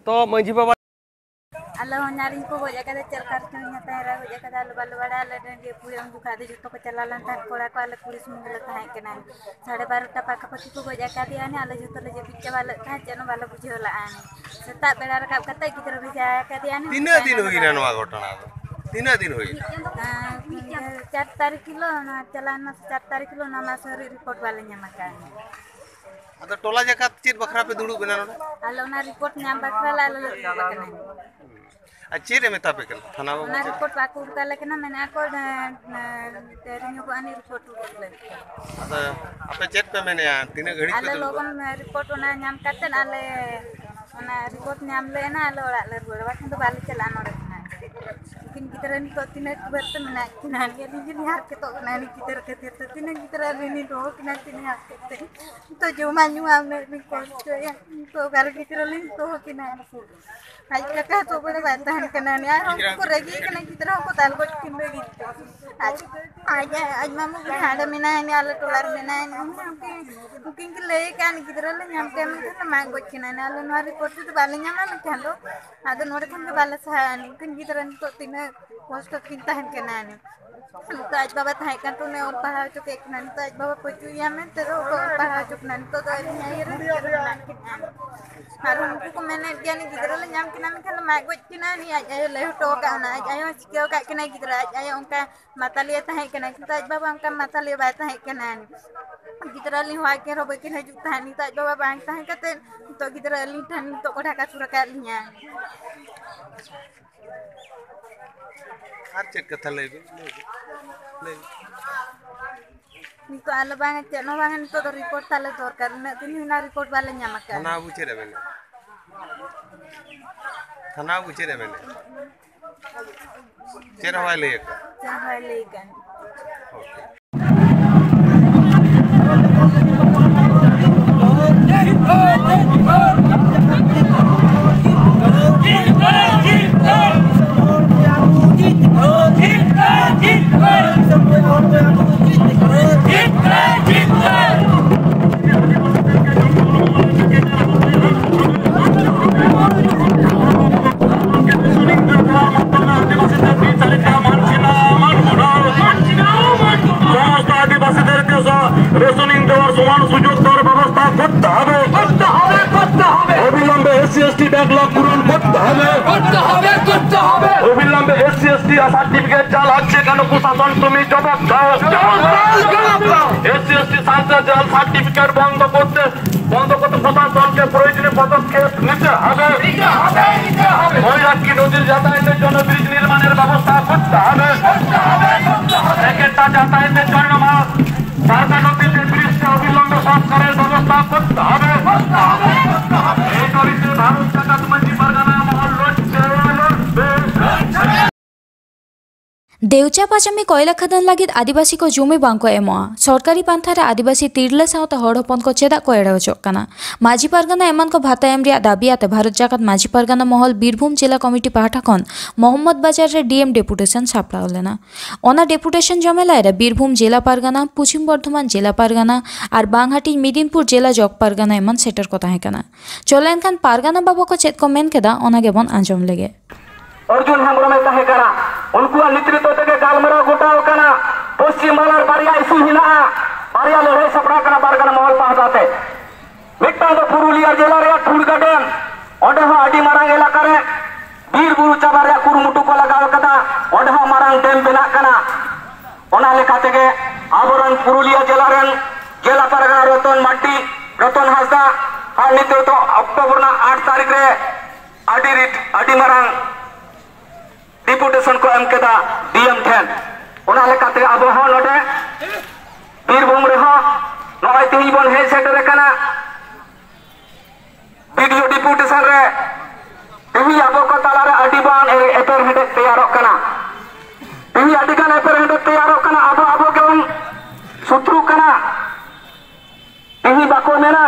ᱛᱚ ᱢᱟᱹᱡᱷᱤ ᱵᱟᱵᱟ, ᱟᱞᱮ ᱦᱚᱸ ᱧᱟᱨᱤᱧ ᱠᱚ ᱜᱚᱡ ᱟᱠᱟᱫᱟ, ᱪᱮᱫ ᱞᱮᱠᱟ ᱨᱮᱪᱚᱝ ᱧᱟᱛᱟᱭ ᱨᱟ ᱜᱚᱡ ᱟᱠᱟᱫᱟ, ᱟᱞᱮ ᱵᱟᱞᱮ ᱵᱟᱲᱟᱭᱟ᱾ ᱟᱞᱮ ᱨᱮᱱ ᱜᱮ ᱠᱩᱲᱤ ᱩᱱ ᱡᱚᱠᱷᱟᱡ ᱫᱚ ᱡᱚᱛᱚ ᱠᱚ ᱪᱟᱞᱟᱣ ᱞᱮᱱ ᱛᱟᱦᱮᱸᱫ, ᱠᱚᱲᱟ ᱠᱚ, ᱟᱞᱮ ᱠᱩᱲᱤ ᱥᱩᱢᱩᱝ ᱜᱮᱞᱮ ᱛᱟᱦᱮᱸ ᱠᱟᱱᱟ᱾ ᱥᱟᱲᱮ ᱵᱟᱨᱚᱴᱟ ᱯᱟᱠᱟᱯᱟᱠᱤ ᱠᱚ ᱜᱚᱡ ᱟᱠᱟᱫᱮᱭᱟ, ᱟᱞᱮ ᱡᱚᱛᱚ ᱞᱮ ᱡᱟᱹᱯᱤᱫ ᱪᱟᱵᱟ ᱞᱮᱫ ᱛᱟᱦᱮᱸᱫ, ᱪᱮᱫ ᱦᱚᱸ ᱵᱟᱞᱮ ᱵᱩᱡᱷᱟᱹᱣ ᱞᱮᱫᱼᱟ᱾ ᱥᱮᱛᱟᱜ ᱵᱮᱲᱟ ᱨᱟᱠᱟᱵ ᱠᱟᱛᱮ ᱜᱤᱫᱽᱨᱟᱹ ᱵᱷᱮᱡᱟ ᱟᱠᱟᱫᱮᱭᱟ᱾ ᱛᱤᱱᱟᱹᱜ ᱫᱤᱱ ᱦᱩᱭᱱᱟ ᱱᱚᱣᱟ ᱜᱷᱚᱴᱚᱱᱟ ᱫᱚ? ᱛᱤᱱᱟᱹᱜ ᱫᱤᱱ ᱦᱩᱭᱱᱟ? ᱟᱨ, ᱪᱟᱨ ᱛᱟᱹᱨᱤᱠᱷ ᱦᱤᱞᱳᱜ, ᱚᱱᱟ ᱪᱟᱞᱟᱣᱮᱱ ᱢᱟᱥ ᱪᱟᱨ ᱛᱟᱹᱨᱤᱠᱷ ᱦᱤᱞᱳᱜ, ᱚᱱᱟ ᱢᱟᱥ ᱦᱟᱹᱨᱤᱡ ᱨᱤᱯᱳᱨᱴ ᱵᱟᱞᱮ ᱧᱟᱢ ᱟᱠᱟᱫᱼᱟ᱾ ᱟᱫᱚ ᱴᱚᱞᱟ ᱡᱟᱠᱟᱛ ᱪᱮᱫ ᱵᱟᱠᱷᱨᱟ ᱯᱮ ᱫᱩᱲᱩᱵ ᱮᱱᱟ ᱱᱚᱰᱮ? ᱟᱞᱮ ᱚᱱᱟ ᱨᱤᱯᱳᱨᱴ ᱧᱟᱢ ᱵᱟᱠᱷᱨᱟ ᱞᱮ ᱟᱞᱮ ᱞᱮ ᱫᱩᱲᱩᱵ ᱟᱠᱟᱱᱟ᱾ ᱟᱨ ᱪᱮᱫ ᱮ ᱢᱮᱛᱟ ᱯᱮ ᱠᱟᱱᱟ ᱛᱷᱟᱱᱟ ᱵᱟᱵᱩ? ᱚᱱᱟ ᱪᱮᱫ? ᱨᱤᱯᱳᱨᱴ ᱵᱟᱠᱚ ᱩᱰᱩᱠ ᱟᱞᱮ ᱠᱟᱱᱟ, ᱢᱮᱱᱮᱫᱼᱟ ᱠᱚ, ᱮ, ᱮ, ᱫᱮᱨᱤ ᱧᱚᱜᱚᱜᱼᱟ ᱱᱤᱡ ᱨᱤᱯᱳᱨᱴ ᱩᱰᱩᱠ ᱞᱟᱹᱜᱤᱫ᱾ ᱟᱫᱚ ᱟᱯᱮ ᱪᱮᱫ ᱯᱮ ᱢᱮᱱᱮᱫᱼᱟ? ᱛᱤᱱᱟᱹᱜ ᱜᱷᱟᱹᱲᱤᱡ ᱯᱮ ᱟᱞᱮ ᱫᱩᱲᱩᱵᱼᱟ? ᱞᱚᱜᱚᱱ, ᱮ, ᱨᱤᱯᱳᱨᱴ ᱚᱱᱟ ᱧᱟᱢ ᱠᱟᱛᱮᱫ ᱟᱞᱮ ᱚᱱᱟ ᱨᱤᱯᱳᱨᱴ ᱧᱟᱢ ᱞᱮ ᱮᱱᱟ ᱟᱞᱮ ᱚᱲᱟᱜ ᱞᱮ ᱨᱩᱣᱟᱹᱲᱟ, ᱵᱟᱠᱷᱟᱱ ᱫᱚ ᱵᱟᱞᱮ ᱪᱟᱞᱟᱜᱼᱟ ᱱᱚᱰᱮ ᱠᱷᱚᱱᱟᱜ᱾ ᱩᱱᱠᱤᱱ ᱜᱤᱫᱽᱨᱟᱹ ᱱᱤᱛᱚᱜ ᱛᱤᱱᱟᱹᱜ ᱵᱷᱳᱨ ᱛᱮ ᱢᱮᱱᱟᱜ ᱠᱤᱱᱟ, ᱟᱹᱞᱤᱧ ᱜᱮᱞᱤᱧ ᱦᱟᱨᱠᱮᱛᱚᱜ ᱠᱟᱱᱟ ᱩᱱᱤ ᱜᱤᱫᱽᱨᱟᱹ ᱠᱷᱟᱹᱛᱤᱨ ᱛᱮ᱾ ᱛᱤᱱᱟᱹᱜ ᱜᱤᱫᱽᱨᱟᱹ ᱨᱤᱱᱤ ᱫᱚᱦᱚ ᱠᱤᱱᱟ ᱛᱤᱱᱟᱹᱜ ᱦᱟᱨᱠᱮᱛ ᱛᱮ᱾ ᱱᱤᱛᱚᱜ ᱡᱚᱢᱟᱜ ᱧᱩᱣᱟᱜ ᱩᱱᱟᱹᱜ ᱵᱤᱱ ᱠᱚᱥᱴᱚᱭᱟ, ᱱᱤᱛᱚᱜ ᱚᱠᱟᱨᱮ ᱜᱤᱫᱽᱨᱟᱹ ᱞᱤᱧ ᱫᱚᱦᱚ ᱠᱤᱱᱟ? ᱟᱡ ᱠᱟᱠᱟ ᱦᱚᱸ ᱛᱚ ᱵᱚᱞᱮ ᱵᱟᱭ ᱛᱟᱦᱮᱱ ᱠᱟᱱᱟ, ᱱᱤᱭᱟᱹ ᱟᱨᱦᱚᱸ ᱩᱱᱠᱩ ᱠᱚ ᱨᱟᱹᱜᱤ ᱠᱟᱱᱟ, ᱜᱤᱫᱽᱨᱟᱹ ᱦᱚᱸᱠᱚ ᱫᱟᱞ ᱜᱚᱡ ᱠᱤᱱ ᱞᱟᱹᱜᱤᱫ ᱛᱮ᱾ ᱟᱡ, ᱟᱡ, ᱟᱡ ᱢᱟᱢᱩ ᱜᱮ ᱦᱟᱸᱰᱮ ᱢᱮᱱᱟᱭᱟ, ᱱᱤᱭᱟᱹ ᱟᱞᱮ ᱴᱚᱞᱟ ᱨᱮ ᱢᱮᱱᱟᱭᱟ, ᱩᱱᱤ ᱦᱚᱸ ᱩᱱᱠᱤᱱ, ᱩᱱᱠᱤᱱ ᱠᱤᱱ ᱞᱟᱹᱭ ᱠᱟᱱ ᱜᱤᱫᱽᱨᱟᱹ ᱞᱮ ᱧᱟᱢ ᱠᱟᱭᱟ ᱢᱮᱱᱠᱷᱟᱱ ᱞᱮ ᱢᱟᱜ ᱜᱚᱡ ᱠᱤᱱᱟ, ᱟᱞᱮ ᱱᱚᱣᱟ ᱨᱤᱯᱳᱨᱴ ᱨᱮᱫᱚ ᱵᱟᱞᱮ ᱧᱟᱢᱟ ᱢᱮᱱᱠᱷᱟᱱ ᱫᱚ᱾ ᱟᱫᱚ ᱱᱚᱰᱮ ᱠᱷᱚᱱ ᱜᱮ ᱵᱟᱞᱮ ᱥᱟᱦᱟᱜᱼᱟ᱾ ᱩᱱᱠᱤᱱ ᱜᱤᱫᱽᱨᱟᱹ ᱱᱤᱛᱚᱜ ᱛᱤᱱᱟᱹᱜ ᱠᱚᱥᱴᱚ ᱠᱤᱱ ᱛᱟᱦᱮᱱ ᱠᱟᱱᱟ᱾ ᱱᱤᱛᱚᱜ ᱟᱡ ᱵᱟᱵᱟ ᱛᱟᱦᱮᱸ ᱠᱟᱱ ᱛᱮ ᱩᱱᱤ ᱚᱞ ᱯᱟᱲᱦᱟᱣ ᱦᱚᱪᱚ ᱠᱮᱫ ᱠᱤᱱᱟ, ᱱᱤᱛᱚᱜ ᱟᱡ ᱵᱟᱵᱟ ᱯᱟᱹᱪᱩᱭᱮᱭᱟ ᱢᱮᱱᱛᱮ ᱫᱚ ᱚᱠᱚᱭ ᱚᱞ ᱯᱟᱲᱦᱟᱣ ᱦᱚᱪᱚ ᱠᱤᱱᱟ? ᱱᱤᱛᱚᱜ ᱫᱚ ᱟᱹᱞᱤᱧᱟᱜ ᱤᱭᱟᱹ ᱨᱮ ᱜᱤᱫᱽᱨᱟᱹ ᱢᱮᱱᱟᱜ ᱠᱤᱱᱟ᱾ ᱟᱨ ᱩᱱᱠᱩ ᱠᱚ ᱢᱮᱱᱮᱫ ᱜᱮᱭᱟ, ᱱᱤ ᱜᱤᱫᱽᱨᱟᱹ ᱞᱮ ᱧᱟᱢ ᱠᱤᱱᱟ ᱢᱮᱱᱠᱷᱟᱱ ᱫᱚ ᱢᱟᱜ ᱜᱚᱡ ᱠᱤᱱᱟ᱾ ᱱᱤ ᱟᱡ ᱟᱭᱳ ᱞᱟᱹᱭ ᱦᱚᱴᱚ ᱟᱠᱟᱫ ᱚᱱᱟ, ᱟᱡ ᱟᱭᱳ ᱪᱤᱠᱟᱹ ᱟᱠᱟᱫ ᱠᱤᱱᱟᱭ ᱜᱤᱫᱽᱨᱟᱹ, ᱟᱡ ᱟᱭᱳ ᱚᱱᱠᱟ ᱢᱟᱛᱟᱞᱤᱭᱟᱹ ᱛᱟᱦᱮᱸ ᱠᱟᱱᱟ, ᱠᱤᱱᱛᱩ ᱟᱡ ᱵᱟᱵᱟ ᱚᱱᱠᱟ ᱢᱟᱛᱟᱞᱤᱭᱟᱹ ᱵᱟᱭ ᱛᱟᱦᱮᱸ ᱠᱟᱱᱟ᱾ ᱜᱤᱫᱽᱨᱟᱹ ᱞᱤᱧ ᱦᱚᱦᱚ ᱟᱭ ᱠᱟᱱ ᱨᱮᱦᱚᱸ ᱵᱟᱹᱠᱤᱱ ᱦᱤᱡᱩᱜ ᱛᱟᱦᱮᱸᱫ᱾ ᱱᱤᱛᱚᱜ ᱟᱡ ᱵᱟᱵᱟ ᱵᱟᱝ ᱛᱟᱦᱮᱸ ᱠᱟᱛᱮ ᱱᱤᱛᱚᱜ ᱜᱤᱫᱽᱨᱟᱹ ᱟᱹᱞᱤᱧ ᱴᱷᱮᱱ ᱱᱤᱛᱚᱜ ᱠᱚ ᱰᱷᱟᱠᱟ ᱥᱩᱨ ᱟᱠᱟᱫ ᱞᱤᱧᱟ᱾ ᱟᱨ ᱪᱮᱫ ᱠᱟᱛᱷᱟ ᱞᱟᱹᱭ ᱵᱤᱱ? ᱞᱟᱹᱭ ᱵᱤᱱ᱾ ᱞᱟᱹᱭ ᱵᱤᱱ᱾ ᱱᱤᱛᱚᱜ ᱟᱞᱮ ᱵᱟᱝ ᱪᱮᱫ ᱦᱚᱸ ᱵᱟᱝ, ᱱᱤᱛᱚᱜ ᱫᱚ ᱨᱤᱯᱳᱨᱴ ᱛᱟᱞᱮ ᱫᱚᱨᱠᱟᱨ, ᱩᱱᱟᱹᱜ ᱫᱤᱱ ᱦᱩᱭᱱᱟ ᱨᱤᱯᱳᱨᱴ ᱵᱟᱞᱮ ᱧᱟᱢ ᱟᱠᱟᱫᱼᱟ᱾ ᱛᱷᱟᱱᱟ ᱵᱟᱹᱵᱩ ᱪᱮᱫ ᱮ ᱢᱮᱱᱮᱫ? ᱛᱷᱟᱱᱟ ᱵᱟᱹᱵᱩ ᱪᱮᱫ ᱮ ᱢᱮᱱᱮᱫ? ᱪᱮᱫ ᱦᱚᱸ ᱵᱟᱭ ᱞᱟᱹᱭ ᱟᱠᱟᱫ᱾ ᱪᱮᱫ ᱦᱚᱸ ᱵᱟᱭ ᱞᱟᱹᱭ ᱟᱠᱟᱫ᱾ সমস্ত আদিবাসীদেরকে স-, রেশনিং দেওয়ার সমান সুযোগ দেওয়ার ব্যবস্থা করতে হবে। করতে হবে, করতে হবে। অবিলম্বে এসসি এসটি ব্যাকলগ পূরণ করতে হবে। করতে হবে, করতে হবে। অবিলম্বে এসসি এসটি সার্টিফিকেট চালাচ্ছে কেন প্রশাসন? তুমি জবাব দাও। এসসি এসটি সার্টিফিকেট বন্ধ করতে, বন্ধ করতে প্রশাসনকে প্রয়োজনীয় পদক্ষেপ নিতে হবে। ময়ূরাক্ষী নদীর যাতায়াতের জন্য ব্রিজ নির্মাণের ব্যবস্থা করতে হবে। প্যাকেটটা যাতায়াতের জন্য মা-, ঢাকা নদীতে ব্রিজটা অবিলম্বে সংস্কারের ব্যবস্থা করতে হবে। এই দাবিতে ভারত জাকাত মাঝি পারগানা মহল লড়ছে, লড়বে। ᱫᱮᱣᱪᱟ ᱯᱟᱪᱟᱢᱤ ᱠᱚᱭᱞᱟ ᱠᱷᱟᱫᱟᱱ ᱞᱟᱹᱜᱤᱫ ᱟᱹᱫᱤᱵᱟᱹᱥᱤ ᱠᱚ ᱡᱩᱢᱤ ᱵᱟᱝ ᱠᱚ ᱮᱢᱚᱜᱼᱟ᱾ ᱥᱚᱨᱠᱟᱨᱤ ᱯᱟᱱᱛᱷᱟ ᱨᱮ ᱟᱹᱫᱤᱵᱟᱹᱥᱤ ᱛᱤᱨᱞᱟᱹ ᱥᱟᱶᱛᱮ ᱦᱚᱲ ᱦᱚᱯᱚᱱ ᱠᱚ ᱪᱮᱫᱟᱜ ᱠᱚ ᱮᱲᱮ ᱦᱚᱪᱚᱜ ᱠᱟᱱᱟ? ᱢᱟᱹᱡᱷᱤ ᱯᱟᱨᱜᱟᱱᱟ ᱮᱢᱟᱱ ᱠᱚ ᱵᱷᱟᱛᱟ ᱮᱢ ᱨᱮᱭᱟᱜ ᱫᱟᱹᱵᱤ ᱟᱛᱮ ᱵᱷᱟᱨᱚᱛ ᱡᱟᱠᱟᱛ ᱢᱟᱹᱡᱷᱤ ᱯᱟᱨᱜᱟᱱᱟ ᱢᱚᱦᱚᱞ ᱵᱤᱨᱵᱷᱩᱢ ᱡᱮᱞᱟ ᱠᱚᱢᱤᱴᱤ ᱯᱟᱦᱴᱟ ᱠᱷᱚᱱ ᱢᱚᱦᱚᱢᱢᱚᱫᱽ ᱵᱟᱡᱟᱨ ᱨᱮ ᱰᱤ ᱮᱢ ᱰᱮᱯᱩᱴᱮᱥᱚᱱ ᱥᱟᱯᱲᱟᱣ ᱞᱮᱱᱟ᱾ ᱚᱱᱟ ᱰᱮᱯᱩᱴᱮᱥᱚᱱ ᱡᱚᱢᱮᱞᱟᱭ ᱨᱮ ᱵᱤᱨᱵᱷᱩᱢ ᱡᱮᱞᱟ ᱯᱟᱨᱜᱟᱱᱟ, ᱯᱚᱪᱷᱤᱢ ᱵᱚᱨᱫᱷᱚᱢᱟᱱ ᱡᱮᱞᱟ ᱯᱟᱨᱜᱟᱱᱟ ᱟᱨ ᱵᱟᱝᱦᱟᱴᱤᱧ ᱢᱤᱫᱤᱱᱯᱩᱨ ᱡᱮᱞᱟ ᱡᱚᱜᱽ ᱯᱟᱨᱜᱟᱱᱟ ᱮᱢᱟᱱ ᱥᱮᱴᱮᱨ ᱠᱚ ᱛᱟᱦᱮᱸ ᱠᱟᱱᱟ᱾ ᱪᱚᱞ ᱮᱱᱠᱷᱟᱱ ᱯᱟᱨᱜᱟᱱᱟ ᱵᱟᱵᱟ ᱠᱚ ᱪᱮᱫ ᱠᱚ ᱢᱮᱱ ᱠᱮᱫᱟ, ᱚᱱᱟ ᱜᱮᱵᱚᱱ ᱟᱸᱡᱚᱢ ᱞᱮᱜᱮ᱾ ᱚᱨᱡᱩᱱ ᱦᱮᱢᱵᱨᱚᱢᱮ ᱛᱟᱦᱮᱸ ᱠᱟᱱᱟ᱾ ᱩᱱᱠᱩᱣᱟᱜ ᱱᱮᱛᱨᱤᱛᱵ ᱛᱮᱜᱮ ᱜᱟᱞᱢᱟᱨᱟᱣ ᱜᱚᱴᱟᱣ ᱠᱟᱱᱟ᱾ ᱯᱚᱥᱪᱤᱢ ᱵᱟᱝᱞᱟ ᱨᱮ ᱵᱟᱨᱭᱟ ᱤᱥᱩ ᱦᱮᱱᱟᱜᱼᱟ, ᱵᱟᱨᱭᱟ ᱞᱟᱹᱲᱦᱟᱹᱭ ᱥᱟᱯᱲᱟᱣ ᱠᱟᱱᱟ ᱯᱟᱨᱜᱟᱱᱟ ᱢᱚᱦᱚᱞ ᱯᱟᱦᱴᱟ ᱛᱮ᱾ ᱢᱤᱫᱴᱟᱝ ᱫᱚ ᱯᱩᱨᱩᱞᱤᱭᱟ ᱡᱮᱞᱟ ᱨᱮᱭᱟᱜ ᱴᱷᱩᱲᱜᱟ ᱰᱮᱢ, ᱚᱸᱰᱮ ᱦᱚᱸ ᱟᱹᱰᱤ ᱢᱟᱨᱟᱝ ᱮᱞᱟᱠᱟ ᱨᱮ ᱵᱤᱨ ᱵᱩᱨᱩ ᱪᱟᱵᱟ ᱨᱮᱭᱟᱜ ᱠᱩᱨᱩᱢᱩᱴᱩ ᱠᱚ ᱞᱟᱜᱟᱣ ᱠᱟᱫᱟ᱾ ᱚᱸᱰᱮ ᱦᱚᱸ ᱢᱟᱨᱟᱝ ᱰᱮᱢ ᱵᱮᱱᱟᱜ ᱠᱟᱱᱟ᱾ ᱚᱱᱟ ᱞᱮᱠᱟ ᱛᱮᱜᱮ ᱟᱵᱚᱨᱮᱱ ᱯᱩᱨᱩᱞᱤᱭᱟ ᱡᱮᱞᱟ ᱨᱮᱱ ᱡᱮᱞᱟ ᱯᱟᱨᱜᱟᱱᱟ ᱨᱚᱛᱚᱱ ᱢᱟᱨᱰᱤ, ᱨᱚᱛᱚᱱ ᱦᱟᱸᱥᱫᱟ ᱟᱨ ᱱᱤᱛᱚᱜ ᱫᱚ ᱚᱠᱴᱳᱵᱚᱨ ᱨᱮᱱᱟᱜ ᱟᱴ ᱛᱟᱹᱨᱤᱠᱷ ᱨᱮ ᱟᱹᱰᱤ ᱨᱤᱴ-, ᱟᱹᱰᱤ ᱢᱟᱨᱟᱝ ᱰᱮᱯᱩᱴᱮᱥᱚᱱ ᱠᱚ ᱮᱢ ᱠᱮᱫᱟ ᱰᱤ ᱮᱢ ᱴᱷᱮᱱ᱾ ᱚᱱᱟ ᱞᱮᱠᱟᱛᱮ ᱟᱵᱚ ᱦᱚᱸ ᱱᱚᱰᱮ ᱵᱤᱨᱵᱷᱩᱢ ᱨᱮᱦᱚᱸ ᱱᱚᱜᱼᱚᱭ ᱛᱮᱦᱮᱧ ᱵᱚᱱ ᱦᱮᱡ ᱥᱮᱴᱮᱨ ᱟᱠᱟᱱᱟ᱾ ᱵᱤ ᱰᱤ ᱳ ᱰᱮᱯᱩᱴᱮᱥᱚᱱ ᱨᱮ ᱛᱮᱦᱮᱧ ᱟᱵᱚ ᱠᱚ ᱛᱟᱞᱟᱨᱮ ᱟᱹᱰᱤ ᱜᱟᱱ ᱮ-, ᱮᱯᱮᱨ ᱦᱮᱸᱰᱮᱡ ᱛᱮᱭᱟᱨᱚᱜ ᱠᱟᱱᱟ᱾ ᱛᱮᱦᱮᱧ ᱟᱹᱰᱤ ᱜᱟᱱ ᱮᱯᱮᱨ ᱦᱮᱸᱰᱮᱡ ᱛᱮᱭᱟᱨᱚᱜ ᱠᱟᱱᱟ᱾ ᱟᱵᱚ, ᱟᱵᱚ ᱜᱮᱵᱚᱱ ᱥᱩᱛᱨᱩᱜ ᱠᱟᱱᱟ᱾ ᱛᱮᱦᱮᱧ ᱵᱟᱠᱚ ᱢᱮᱱᱟ,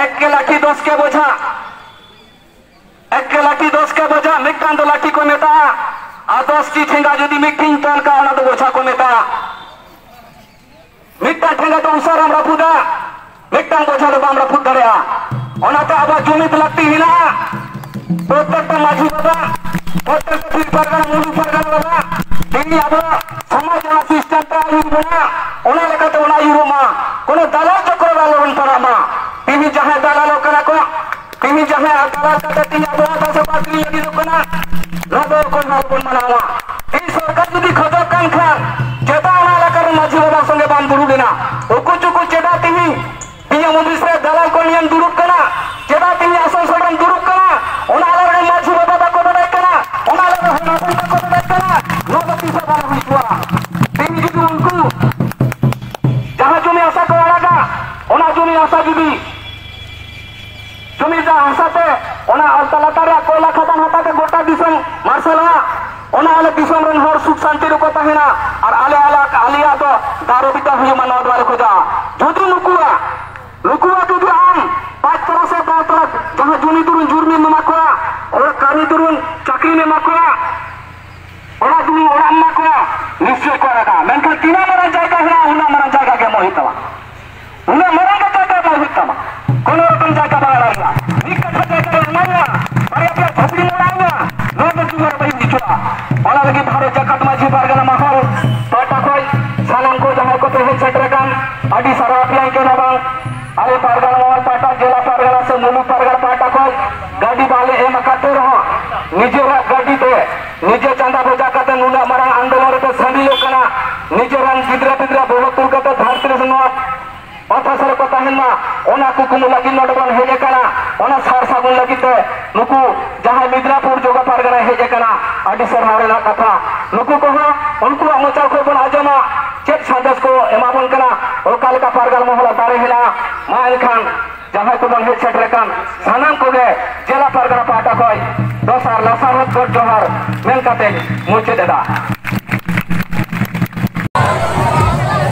"ᱮᱠ ᱠᱮ ᱞᱟᱴᱷᱤ ᱫᱚᱥ ᱠᱮ ᱵᱚᱡᱷᱟ, ᱮᱠ ᱠᱮ ᱞᱟᱴᱷᱤ ᱫᱚᱥ ᱠᱮ ᱵᱚᱡᱷᱟ", ᱢᱤᱫᱴᱟᱝ ᱫᱚ ᱞᱟᱴᱷᱤ ᱠᱚ ᱢᱮᱛᱟᱜᱼᱟ ᱟᱨ ᱫᱚᱥ ᱴᱤ ᱴᱷᱮᱸᱜᱟ ᱡᱩᱫᱤ ᱢᱤᱫ ᱴᱷᱮᱱ ᱛᱚᱞ ᱠᱟᱜᱼᱟ, ᱚᱱᱟ ᱫᱚ ᱵᱚᱡᱷᱟ ᱠᱚ ᱢᱮᱛᱟᱜᱼᱟ᱾ ᱢᱤᱫᱴᱟᱝ ᱴᱷᱮᱸᱜᱟ ᱫᱚ ᱩᱥᱟᱹᱨᱟᱢ ᱨᱟᱹᱯᱩᱫᱟ, ᱢᱤᱫᱴᱟᱝ ᱵᱚᱡᱷᱟ ᱫᱚ ᱵᱟᱢ ᱨᱟᱹᱯᱩᱫ ᱫᱟᱲᱮᱭᱟᱜᱼᱟ᱾ ᱚᱱᱟᱛᱮ ᱟᱵᱚᱣᱟᱜ ᱡᱩᱢᱤᱫ ᱞᱟᱹᱠᱛᱤ ᱢᱮᱱᱟᱜᱼᱟ᱾ ᱯᱨᱚᱛᱮᱠᱴᱟ ᱢᱟᱹᱡᱷᱤ ᱵᱟᱵᱟ, ᱯᱨᱚᱛᱮᱠᱴᱟ ᱯᱤᱲ ᱯᱟᱨᱜᱟᱱᱟ, ᱢᱩᱞᱩᱠ ᱯᱟᱨᱜᱟᱱᱟ ᱵᱟᱵᱟ, ᱛᱮᱦᱮᱧ ᱟᱵᱚ ᱥᱚᱢᱟᱡᱽ ᱡᱟᱦᱟᱸ system ᱛᱮ ᱟᱹᱭᱩᱨ ᱵᱚᱱᱟ, ᱚᱱᱟ ᱞᱮᱠᱟᱛᱮ ᱚᱱᱟ ᱟᱹᱭᱩᱨᱚᱜ ᱢᱟ᱾ ᱠᱳᱱᱳ ᱫᱟᱞᱟᱞ ᱪᱚᱠᱨᱚ ᱨᱮ ᱟᱞᱚ ᱵᱚᱱ ᱯᱟᱲᱟᱜ ᱢᱟ᱾ ᱛᱮᱦᱮᱧ ᱡᱟᱦᱟᱸᱭ ᱫᱟᱞᱟᱞᱚᱜ ᱠᱟᱱᱟ ᱠᱚ, ᱛᱮᱦᱮᱧ ᱡᱟᱦᱟᱸᱭ ᱫᱟᱞᱟᱞ ᱠᱟᱛᱮ ᱛᱮᱦᱮᱧ ᱟᱵᱚᱣᱟᱜ ᱫᱟᱥ ᱟᱵᱟᱫ ᱨᱮ ᱞᱟᱹᱜᱤᱫᱚᱜ ᱠᱟᱱᱟ, ᱱᱚᱣᱟ ᱫᱚ ᱚᱠᱚᱭ ᱦᱚᱸ ᱵᱟᱵᱚᱱ ᱢᱟᱱᱟᱣᱟ᱾ ᱛᱮᱦᱮᱧ ᱥᱚᱨᱠᱟᱨ ᱡᱩᱫᱤ ᱠᱷᱚᱡᱚᱜ ᱠᱟᱱ ᱠᱷᱟᱱ, ᱪᱮᱫᱟᱜ ᱚᱱᱟ ᱮᱞᱟᱠᱟ ᱨᱮ ᱢᱟᱹᱡᱷᱤ ᱵᱟᱵᱟ ᱥᱚᱸᱜᱮ ᱵᱟᱢ ᱫᱩᱲᱩᱵ ᱮᱱᱟ? ᱩᱠᱩ ᱪᱩᱠᱩ ᱪᱮᱫᱟᱜ ᱛᱮᱦᱮᱧ ᱵᱤ ᱮᱢ ᱚᱯᱷᱤᱥ ᱨᱮ ᱫᱟᱞᱟᱞ ᱠᱚ ᱱᱤᱭᱮᱢ ᱫᱩᱲᱩᱵ ᱠᱟᱱᱟ? ᱪᱮᱫᱟᱜ ᱛᱮᱦᱮᱧ ᱟᱥᱟᱱᱥᱳᱞ ᱨᱮᱢ ᱫᱩᱲᱩᱵ ᱠᱟᱱᱟ? ᱚᱱᱟ ᱟᱞᱮ ᱨᱮᱱ ᱢᱟᱹᱡᱷᱤ ᱵᱟᱵᱟ ᱵᱟᱠᱚ ᱵᱟᱰᱟᱭ ᱠᱟᱱᱟ, ᱚᱱᱟ ᱟᱞᱮ ᱨᱮᱱ ᱦᱚᱲ ᱦᱚᱯᱚᱱ ᱵᱟᱠᱚ ᱵᱟᱰᱟᱭ ᱠᱟᱱᱟ, ᱱᱚᱣᱟ ᱫᱚ ᱛᱤᱥ ᱦᱚᱸ ᱵᱟᱝ ᱦᱩᱭ ᱠᱚᱜᱼᱟ᱾ ᱛᱮᱦᱮᱧ ᱡᱩᱫᱤ ᱩᱱᱠᱩ ᱡᱟᱦᱟᱸ ᱡᱩᱢᱤ ᱦᱟᱥᱟ ᱠᱚ ᱟᱲᱟᱜᱟ, ᱚᱱᱟ ᱡᱩᱢᱤ ᱦᱟᱥᱟ ᱡᱩᱫᱤ ᱡᱩᱢᱤ ᱡᱟᱦᱟᱸ ᱦᱟᱥᱟ ᱛᱮ ᱚᱱᱟ ᱟᱞᱛᱟ ᱞᱟᱛᱟᱨ ᱨᱮᱭᱟᱜ ᱠᱚᱭᱞᱟ ᱠᱷᱟᱫᱟᱱ ᱦᱟᱛᱟᱣ ᱛᱮ ᱜᱚᱴᱟ ᱫᱤᱥᱚᱢ ᱢᱟᱨᱥᱟᱞᱚᱜᱼᱟ, ᱚᱱᱟ ᱟᱞᱮ ᱫᱤᱥᱚᱢ ᱨᱮᱱ ᱦᱚᱲ ᱥᱩᱠ ᱥᱟᱱᱛᱤ ᱨᱮᱠᱚ ᱛᱟᱦᱮᱱᱟ᱾ ᱟᱨ ᱟᱞᱮ, ᱟᱞᱮ, ᱟᱞᱮᱭᱟᱜ ᱫᱚ ᱫᱟᱨᱚ ᱵᱤᱫᱟ ᱦᱩᱭᱩᱜ ᱢᱟ, ᱱᱚᱣᱟ ᱫᱚ ᱵᱟᱞᱮ ᱠᱷᱚᱡᱟ᱾ ᱡᱩᱫᱤ ᱱᱩᱠᱩᱣᱟᱜ, ᱱᱩᱠᱩᱣᱟᱜ ᱡᱩᱫᱤ ᱟᱢ ᱯᱟᱸᱪ ᱛᱟᱨᱟ ᱥᱮ ᱫᱚᱥ ᱛᱟᱨᱟ ᱡᱟᱦᱟᱸ ᱡᱩᱢᱤ ᱫᱩᱨᱩᱱ ᱡᱩᱨᱢᱤᱢ ᱮᱢᱟ ᱠᱚᱣᱟ, ᱚᱲᱟᱜ ᱠᱟᱹᱢᱤ ᱫᱩᱨᱩᱱ ᱪᱟᱹᱠᱨᱤᱢ ᱮᱢᱟ ᱠᱚᱣᱟ, ᱚᱲᱟᱜ ᱡᱩᱢᱤ ᱚᱲᱟᱜ ᱮᱢᱟ ᱠᱚᱣᱟ, ᱱᱤᱥᱪᱚᱭ ᱠᱚ ᱟᱲᱟᱜᱟ᱾ ᱢᱮᱱᱠᱷᱟᱱ ᱛᱤᱱᱟᱹᱜ ᱢᱟᱨᱟᱝ ᱡᱟᱭᱜᱟ ᱦᱮᱱᱟᱜᱼᱟ, ᱩᱱᱟᱹᱜ ᱢᱟᱨᱟᱝ ᱡᱟᱭᱜᱟ ᱜᱮ ᱮᱢᱚᱜ ᱦᱩᱭᱩᱜ ᱛᱟᱢᱟ᱾ ᱩᱱᱟᱹᱜ ᱢᱟᱨᱟᱝ ᱜᱮ ᱡᱟᱭᱜᱟ ᱮᱢᱚᱜ ᱦᱩᱭᱩᱜ ᱛᱟᱢᱟ᱾ ᱠᱳᱱᱳ ᱨᱚᱠᱚᱢ ᱡᱟᱭᱜᱟ ᱵᱟᱝ ᱟᱲᱟᱜ ᱦᱩᱭᱩᱜᱼᱟ᱾ ᱢᱤᱫ ᱠᱟᱴᱷᱟ ᱡᱟᱭᱜᱟ ᱨᱮ ᱮᱢᱟᱭᱟ, ᱵᱟᱨᱭᱟ ᱯᱮᱭᱟ ᱡᱷᱩᱯᱲᱤ ᱚᱲᱟᱜ ᱮᱢᱟ, ᱱᱚᱣᱟ ᱫᱚ ᱡᱩᱜᱟᱲ ᱵᱟᱹᱧ ᱦᱚᱪᱚᱜᱼᱟ᱾ ᱚᱱᱟ ᱞᱟᱹᱜᱤᱫ ᱵᱷᱟᱨᱚᱛ ᱡᱟᱠᱟᱛ ᱢᱟᱹᱡᱷᱤ ᱯᱟᱨᱜᱟᱱᱟ ᱢᱚᱦᱚᱞ ᱯᱟᱦᱴᱟ ᱠᱷᱚᱱ ᱥᱟᱱᱟᱢ ᱠᱚ ᱡᱟᱦᱟᱸᱭ ᱠᱚᱯᱮ ᱦᱮᱡ ᱥᱮᱴᱮᱨ ᱟᱠᱟᱱ, ᱟᱹᱰᱤ ᱥᱟᱨᱦᱟᱣ ᱟᱯᱮᱭᱟᱧ ᱠᱟᱱᱟ ᱵᱟᱝ᱾ ᱟᱞᱮ ᱯᱟᱨᱜᱟᱱᱟ ᱢᱚᱦᱚᱞ ᱯᱟᱦᱴᱟ, ᱡᱮᱞᱟ ᱯᱟᱨᱜᱟᱱᱟ ᱥᱮ ᱢᱩᱞᱩᱠ ᱯᱟᱨᱜᱟᱱᱟ ᱯᱟᱦᱴᱟ ᱠᱷᱚᱱ ᱜᱟᱹᱰᱤ ᱵᱟᱞᱮ ᱮᱢ ᱟᱠᱟᱫ ᱛᱮ ᱨᱮᱦᱚᱸ, ᱱᱤᱡᱮᱨᱟᱜ ᱜᱟᱹᱰᱤ ᱛᱮ ᱱᱤᱡᱮ ᱪᱟᱸᱫᱟ ᱵᱷᱮᱡᱟ ᱠᱟᱛᱮ ᱱᱩᱱᱟᱹᱜ ᱢᱟᱨᱟᱝ ᱟᱱᱫᱳᱞᱚᱱ ᱨᱮᱯᱮ ᱥᱟᱹᱢᱤᱞᱚᱜ ᱠᱟᱱᱟ᱾ ᱱᱤᱡᱮᱨᱟᱱ ᱜᱤᱫᱽᱨᱟᱹ ᱯᱤᱫᱽᱨᱟᱹ ᱵᱚᱦᱚᱜ ᱛᱩᱞ ᱠᱟᱛᱮ ᱫᱷᱟᱹᱨᱛᱤ ᱨᱮ ᱱᱚᱣᱟ ᱚᱛ ᱦᱟᱥᱟ ᱨᱮᱠᱚ ᱛᱟᱦᱮᱱ ᱢᱟ, ᱚᱱᱟ ᱠᱩᱠᱢᱩ ᱞᱟᱹᱜᱤᱫ ᱱᱚᱰᱮ ᱵᱚᱱ ᱦᱮᱡ ᱟᱠᱟᱱᱟ᱾ ᱚᱱᱟ ᱥᱟᱨ ᱥᱟᱹᱜᱩᱱ ᱞᱟᱹᱜᱤᱫ ᱛᱮ ᱱᱩᱠᱩ ᱡᱟᱦᱟᱸᱭ ᱢᱤᱫᱽᱱᱟᱯᱩᱨ ᱡᱚᱜᱟ ᱯᱟᱨᱜᱟᱱᱟ ᱦᱮᱡ ᱟᱠᱟᱱᱟ, ᱟᱹᱰᱤ ᱥᱟᱨᱦᱟᱣ ᱨᱮᱱᱟᱜ ᱠᱟᱛᱷᱟ᱾ ᱱᱩᱠᱩ ᱠᱚᱦᱚᱸ ᱩᱱᱠᱩᱣᱟᱜ ᱢᱚᱪᱟ ᱠᱷᱚᱱ ᱵᱚᱱ ᱟᱸᱡᱚᱢᱟ, ᱪᱮᱫ ᱥᱟᱸᱫᱮᱥ ᱠᱚ ᱮᱢᱟ ᱵᱚᱱ ᱠᱟᱱᱟ, ᱚᱠᱟ ᱞᱮᱠᱟ ᱯᱟᱨᱜᱟᱱᱟ ᱢᱚᱦᱚᱞ ᱫᱟᱲᱮ ᱦᱮᱱᱟᱜᱼᱟ᱾ ᱢᱟ ᱮᱱᱠᱷᱟᱱ ᱡᱟᱦᱟᱸᱭ ᱠᱚᱵᱚᱱ ᱦᱮᱡ ᱥᱮᱴᱮᱨ ᱟᱠᱟᱱ ᱥᱟᱱᱟᱢ ᱠᱚᱜᱮ ᱡᱮᱞᱟ ᱯᱟᱨᱜᱟᱱᱟ ᱯᱟᱦᱴᱟ ᱠᱷᱚᱱ ᱫᱚᱥᱟᱨ ᱞᱟᱥᱟᱲᱦᱮᱫ ᱜᱚᱰ ᱡᱚᱦᱟᱨ ᱢᱮᱱ ᱠᱟᱛᱮᱧ ᱢᱩᱪᱟᱹᱫ ᱮᱫᱟ᱾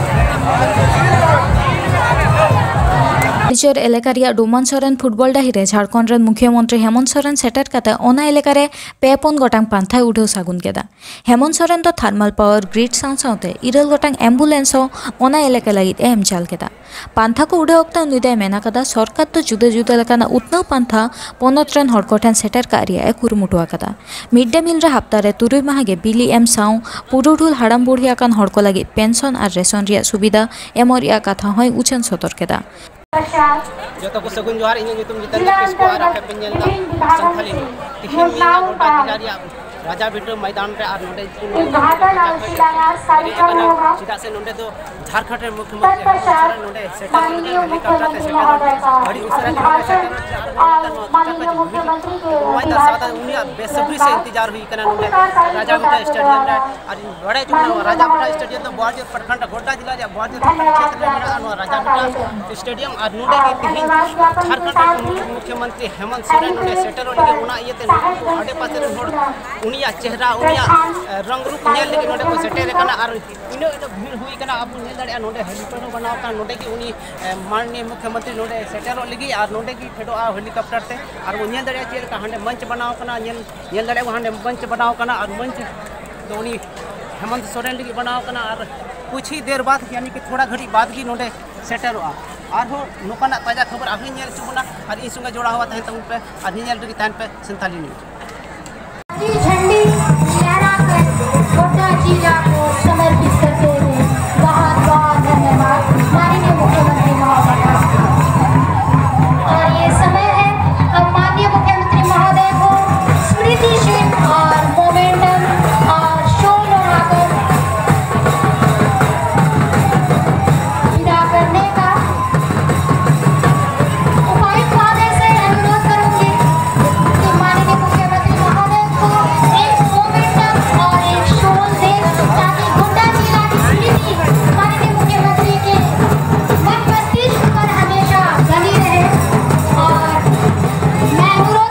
ᱱᱤᱡᱮᱨ ᱮᱞᱟᱠᱟ ᱨᱮᱭᱟᱜ ᱰᱳᱢᱟᱱ ᱥᱚᱨᱮᱱ ᱯᱷᱩᱴᱵᱚᱞ ᱰᱟᱹᱦᱤ ᱨᱮ ᱡᱷᱟᱲᱠᱷᱚᱸᱰ ᱨᱮᱱ ᱢᱩᱠᱷᱭᱟᱹ ᱢᱚᱱᱛᱨᱤ ᱦᱮᱢᱚᱱᱛ ᱥᱚᱨᱮᱱ ᱥᱮᱴᱮᱨ ᱠᱟᱛᱮ ᱚᱱᱟ ᱮᱞᱟᱠᱟ ᱨᱮ ᱯᱮ ᱯᱩᱱ ᱜᱚᱴᱟᱝ ᱯᱟᱱᱛᱷᱟᱭ ᱩᱰᱷᱟᱹᱣ ᱥᱟᱹᱜᱩᱱ ᱠᱮᱫᱟ᱾ ᱦᱮᱢᱚᱱᱛ ᱥᱚᱨᱮᱱ ᱫᱚ thermal power grid ᱥᱟᱶ ᱥᱟᱶᱛᱮ ᱤᱨᱟᱹᱞ ᱜᱚᱴᱟᱝ ambulance ᱦᱚᱸ ᱚᱱᱟ ᱮᱞᱟᱠᱟ ᱞᱟᱹᱜᱤᱫ ᱮ ᱮᱢ ᱪᱟᱞ ᱠᱮᱫᱟ᱾ ᱯᱟᱱᱛᱷᱟ ᱠᱚ ᱩᱰᱷᱟᱹᱣ ᱚᱠᱛᱮ ᱩᱱᱤ ᱫᱚᱭ ᱢᱮᱱ ᱟᱠᱟᱫᱟ, ᱥᱚᱨᱠᱟᱨ ᱫᱚ ᱡᱩᱫᱟᱹ ᱡᱩᱫᱟᱹ ᱞᱮᱠᱟᱱᱟᱜ ᱩᱛᱱᱟᱹᱣ ᱯᱟᱱᱛᱷᱟ ᱯᱚᱱᱚᱛ ᱨᱮᱱ ᱦᱚᱲ ᱠᱚ ᱴᱷᱮᱱ ᱥᱮᱴᱮᱨ ᱠᱟᱜ ᱨᱮᱭᱟᱜ ᱮ ᱠᱩᱨᱩᱢᱩᱴᱩ ᱟᱠᱟᱫᱟ᱾ Mid day meal ᱨᱮ ᱦᱟᱯᱛᱟ ᱨᱮ ᱛᱩᱨᱩᱭ ᱢᱟᱦᱟ ᱜᱮ ᱵᱤᱞᱤ ᱮᱢ ᱥᱟᱶ ᱯᱩᱨᱩᱰᱷᱩᱞ ᱦᱟᱲᱟᱢ ᱵᱩᱲᱦᱤ ᱟᱠᱟᱱ ᱦᱚᱲ ᱠᱚ ᱞᱟᱹᱜᱤᱫ pension ᱟᱨ ration ᱨᱮᱭᱟᱜ ᱥᱩᱵᱤᱫᱷᱟ ᱮᱢᱚᱜ ᱨᱮᱭᱟᱜ ᱠᱟᱛᱷᱟ ᱦᱚᱸᱭ ᱩᱪᱷᱟᱹᱱ ᱥᱚᱫᱚᱨ ᱠᱮᱫᱟ᱾ ᱡᱚᱛᱚ ᱠᱚ ᱥᱟᱹᱜᱩᱱ ᱡᱚᱦᱟᱨ, ᱤᱧᱟᱹᱜ ᱧᱩᱛᱩᱢ ᱡᱤᱛᱮᱱᱫᱨᱚ ᱠᱤᱥᱠᱩ ᱟᱨ ᱟᱯᱮ ᱯᱮ ᱧᱮᱞ ᱮᱫᱟ ᱥᱟᱱᱛᱷᱟᱞᱤ᱾ ᱛᱤᱦᱤᱧ ᱱᱤᱭᱟᱹ ᱜᱚᱴᱟ ᱡᱮᱞᱟ ᱨᱮᱭᱟᱜ ᱨᱟᱡᱟ ᱵᱤᱴᱟᱹ ᱢᱚᱭᱫᱟᱱ ᱨᱮ ᱟᱨ ᱱᱚᱰᱮ ᱩᱫᱽᱜᱷᱟᱴᱚᱱ ᱟᱨ ᱥᱤᱞᱟᱱᱭᱟᱥ ᱥᱟᱨᱤᱠᱟᱨ ᱦᱚᱸ ᱦᱩᱭᱩᱜᱼᱟ᱾ ᱪᱮᱫᱟᱜ ᱥᱮ ᱱᱚᱰᱮ ᱫᱚ ᱡᱷᱟᱲᱠᱷᱚᱸᱰ ᱨᱮᱱ ᱢᱩᱠᱷᱭᱚᱢᱚᱱᱛᱨᱤ ᱦᱮᱢᱚᱱᱛ ᱥᱚᱨᱮᱱ ᱱᱚᱰᱮ ᱥᱮᱴᱮᱨ ᱞᱟᱹᱜᱤᱫ ᱦᱮᱞᱤᱠᱚᱯᱴᱟᱨ ᱛᱮ ᱥᱮᱴᱮᱨ ᱞᱟᱹᱜᱤᱫ ᱟᱹᱰᱤ ᱩᱥᱟᱹᱨᱟ ᱱᱚᱰᱮ ᱥᱮᱴᱮᱨ ᱞᱟᱹᱜᱤᱫ ᱟᱨ ᱱᱚᱣᱟ ᱠᱟᱛᱷᱟ ᱠᱚ ᱦᱩᱭ ᱠᱟᱱᱟ ᱱᱚᱰᱮ ᱨᱟᱡᱟ ᱵᱤᱴᱟᱹ ᱥᱴᱮᱰᱤᱭᱟᱢ ᱨᱮ᱾ ᱟᱨ ᱤᱧ ᱵᱟᱲᱟᱭ ᱦᱚᱪᱚ ᱠᱟᱱᱟ ᱨᱟᱡᱟ ᱵᱤᱴᱟᱹ ᱥᱴᱮᱰᱤᱭᱟᱢ ᱫᱚ ᱵᱚᱲᱟᱡᱳᱨ ᱯᱨᱚᱠᱷᱚᱸᱰ ᱜᱳᱰᱰᱟ ᱡᱮᱞᱟ ᱨᱮᱭᱟᱜ ᱵᱚᱲᱟᱡᱳᱨ ᱯᱨᱚᱠᱷᱚᱸᱰ ᱠᱷᱮᱛᱨᱮ ᱢᱮᱱᱟᱜᱼᱟ ᱱᱚᱣᱟ ᱨᱟᱡᱟ ᱵᱤᱴᱟᱹ ᱥᱴᱮᱰᱤᱭᱟᱢ᱾ ᱟᱨ ᱱᱚᱰᱮ ᱜᱮ ᱛᱮᱦᱮᱧ ᱡᱷᱟᱲᱠᱷᱚᱸᱰ ᱨᱮᱱ ᱢᱩᱠᱷᱭᱚᱢᱚᱱᱛᱨᱤ ᱦᱮᱢᱚᱱᱛ ᱥᱚᱨᱮᱱ ᱱᱚᱰᱮ ᱥᱮᱴᱮᱨᱚᱜ ᱞᱟᱹᱜᱤᱫ, ᱚᱱᱟ ᱤᱭᱟᱹᱛᱮ ᱱᱩᱠᱩ ᱟᱰᱮ ᱯᱟᱥᱮ ᱨᱮᱱ ᱦᱚᱲ ᱩᱱᱤᱭᱟᱜ ᱪᱮᱦᱨᱟ, ᱩᱱᱤᱭᱟᱜ, ᱮ, ᱨᱚᱝ ᱨᱩᱯ ᱧᱮᱞ ᱞᱟᱹᱜᱤᱫ ᱱᱚᱰᱮ ᱠᱚ ᱥᱮᱴᱮᱨ ᱟᱠᱟᱱᱟ᱾ ᱟᱨ ᱤᱱᱟᱹᱜ ᱤᱱᱟᱹᱜ ᱵᱷᱤᱲ ᱦᱩᱭ ᱟᱠᱟᱱᱟ, ᱟᱵᱚ ᱧᱮᱞ ᱫᱟᱲᱮᱭᱟᱜᱼᱟ ᱱᱚᱰᱮ ᱦᱮᱞᱤᱯᱮᱰ ᱦᱚᱸ ᱵᱮᱱᱟᱣ ᱟᱠᱟᱱᱟ᱾ ᱱᱚᱰᱮ ᱜᱮ ᱩᱱᱤ, ᱮ, ᱢᱟᱱᱱᱤᱭᱚ ᱢᱩᱠᱷᱭᱚᱢᱚᱱᱛᱨᱤ ᱱᱚᱰᱮ ᱥᱮᱴᱮᱨᱚᱜ ᱞᱟᱹᱜᱤᱫ ᱟᱨ ᱱᱚᱰᱮ ᱜᱮ ᱯᱷᱮᱰᱚᱜᱼᱟ ᱦᱮᱞᱤᱠᱚᱯᱴᱟᱨ ᱛᱮ᱾ ᱟᱨ ᱵᱚᱱ ᱧᱮᱞ ᱫᱟᱲᱮᱭᱟᱜᱼᱟ ᱪᱮᱫ ᱞᱮᱠᱟ ᱦᱟᱸᱰᱮ ᱢᱚᱧᱪ ᱵᱮᱱᱟᱣ ᱟᱠᱟᱱᱟ, ᱧᱮᱞ, ᱧᱮᱞ ᱫᱟᱲᱮᱭᱟᱜᱼᱟ ᱵᱚᱱ ᱦᱟᱸᱰᱮ ᱢᱚᱧᱪ ᱵᱮᱱᱟᱣ ᱟᱠᱟᱱᱟ᱾ ᱟᱨ ᱢᱚᱧᱪ ᱫᱚ ᱩᱱᱤ ᱦᱮᱢᱚᱱᱛ ᱥᱚᱨᱮᱱ ᱞᱟᱹᱜᱤᱫ ᱵᱮᱱᱟᱣ ᱟᱠᱟᱱᱟ᱾ ᱟᱨ ᱠᱩᱪ ᱦᱤ ᱫᱮᱨ ᱵᱟᱫ, ᱭᱟᱱᱤ ᱠᱤ ᱛᱷᱚᱲᱟ ᱜᱷᱟᱹᱲᱤᱡ ᱵᱟᱫ ᱜᱮ ᱱᱚᱰᱮ ᱥᱮᱴᱮᱨᱚᱜᱼᱟ᱾ ᱟᱨᱦᱚᱸ ᱱᱚᱝᱠᱟᱱᱟᱜ ᱛᱟᱡᱟ ᱠᱷᱚᱵᱚᱨ ᱟᱨᱦᱚᱸ ᱧᱮᱞ ᱦᱚᱪᱚ ᱵᱚᱱᱟ᱾ ᱟᱨ ᱤᱧ ᱥᱚᱸᱜᱮ ᱡᱚᱲᱟᱣ ᱛᱟᱦᱮᱱ ᱛᱟᱵᱚᱱ ᱯᱮ ᱟᱨ ᱧᱮᱧᱮᱞ ᱨᱮᱜᱮ ᱛᱟᱦᱮᱱ ᱯᱮ ᱥᱟᱱᱛᱟᱞᱤ ᱱᱤᱭᱩᱡᱽ᱾ झंडी लहराकर गोड्डा जिला को समर्पित करते हुए बहुत बहुत धन्यवाद माननीय मुख्यमंत्री महोदय का। और ये समय है अब माननीय मुख्यमंत्री महोदय को स्मृति चिन्ह और मोमेंटम और शॉल ओढ़ाकर विदा करने का। उपायुक्त महोदय से अनुरोध करूंगी कि माननीय मुख्यमंत्री महोदय को एक मोमेंटम और एक शॉल दे, ताकि गोड्डा जिला की स्मृति माननीय मुख्यमंत्री के मन मस्तिष्क पर हमेशा बनी रहे। और मैं अनुरोध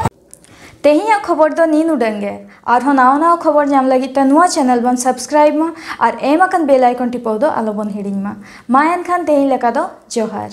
ᱛᱮᱦᱮᱧᱟᱜ ᱠᱷᱚᱵᱚᱨ ᱫᱚ ᱱᱤᱱ ᱩᱰᱟᱹᱝ ᱜᱮ᱾ ᱟᱨᱦᱚᱸ ᱱᱟᱣᱟ ᱱᱟᱣᱟ ᱠᱷᱚᱵᱚᱨ ᱧᱟᱢ ᱞᱟᱹᱜᱤᱫ ᱛᱮ ᱱᱚᱣᱟ ᱪᱮᱱᱮᱞ ᱵᱚᱱ ᱥᱟᱵᱥᱠᱨᱟᱭᱤᱵ ᱢᱟ ᱟᱨ ᱮᱢ ᱟᱠᱟᱱ ᱵᱮᱞ ᱟᱭᱠᱚᱱ ᱴᱤᱯᱟᱹᱣ ᱫᱚ ᱟᱞᱚ ᱵᱚᱱ ᱦᱤᱲᱤᱧ ᱢᱟ᱾ ᱢᱟ ᱮᱱᱠᱷᱟᱱ ᱛᱮᱦᱮᱧ ᱞᱮᱠᱟ ᱫᱚ ᱡᱚᱦᱟᱨ᱾